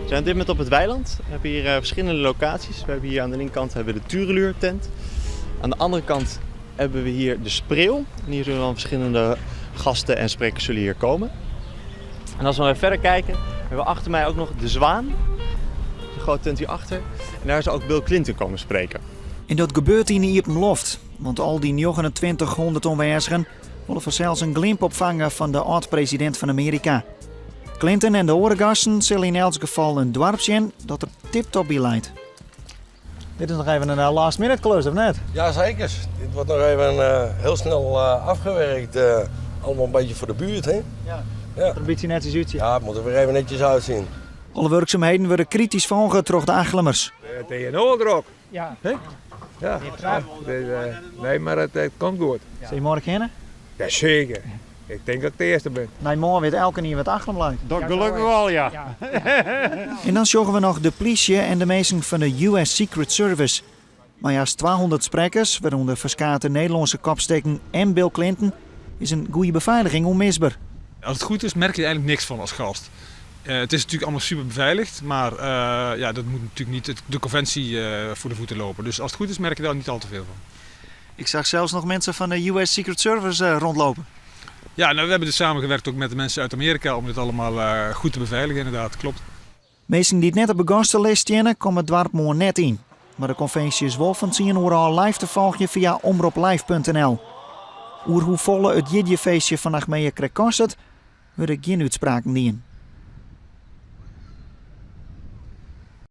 zijn op dit moment op het weiland. We hebben hier verschillende locaties. We hebben hier aan de linkerkant hebben we de Tureluur tent. Aan de andere kant hebben we hier de Spreeuw. En hier zullen dan verschillende gasten en sprekers zullen hier komen. En als we even verder kijken, hebben we achter mij ook nog de Zwaan. De grote tent hierachter. En daar zal ook Bill Clinton komen spreken. En dat gebeurt yn de iepen loft. Want al dy 2900 oanwêzigen wolle fansels in glimp opfange fan de âld-presidint fan Amearika. Clinton en de oare gasten sille yn elts gefal in doarp sjen dat der tiptop by leit. Dit is noch even in last minute klus, of net? Ja, zeker. Dit wordt nog even heel snel afgewerkt. Allemaal een beetje voor de buurt, hè? Ja. Ja. Der in bytsje netsjes útsjen. Ja, het moet er weer even netjes uitzien. Alle wurksumheden wurde kritysk folge troch de Achlumers. Het is een drok. Ja. Hè? Ja. Dus, nee, maar het komt goed. Sil je morgen hinne? Ja, zeker. Ik denk dat ik de eerste ben. Nei moarn wit elkenien wêr't Achlum leit. Dat gelukkig wel, ja. En dan sjogge we noch de plysje en de minsken fan de US Secret Service. Mei hast 200 sprekkers, wêrûnder ferskate Nederlânske kopstikken en Bill Clinton, is in goede befeiliging ûnmisber. Als het goed is, merk je er eigenlijk niks van als gast. Het is natuurlijk allemaal super beveiligd, maar ja, dat moet natuurlijk niet de conventie voor de voeten lopen. Dus als het goed is, merk je daar niet al te veel van. Ik zag zelfs nog mensen van de US Secret Service rondlopen. Ja, nou, we hebben dus samengewerkt ook met de mensen uit Amerika om dit allemaal goed te beveiligen, inderdaad, klopt. Minsken dy't net op de gastenlist steane, komme it doarp moarn net yn. Mar de konvinsje is wol fan 10 oere ôf live te folgjen fia omroplive.nl. Oer hoefolle it jierdeifeestje fan Achmea krekt kostet, wurde gjin útspraken dien.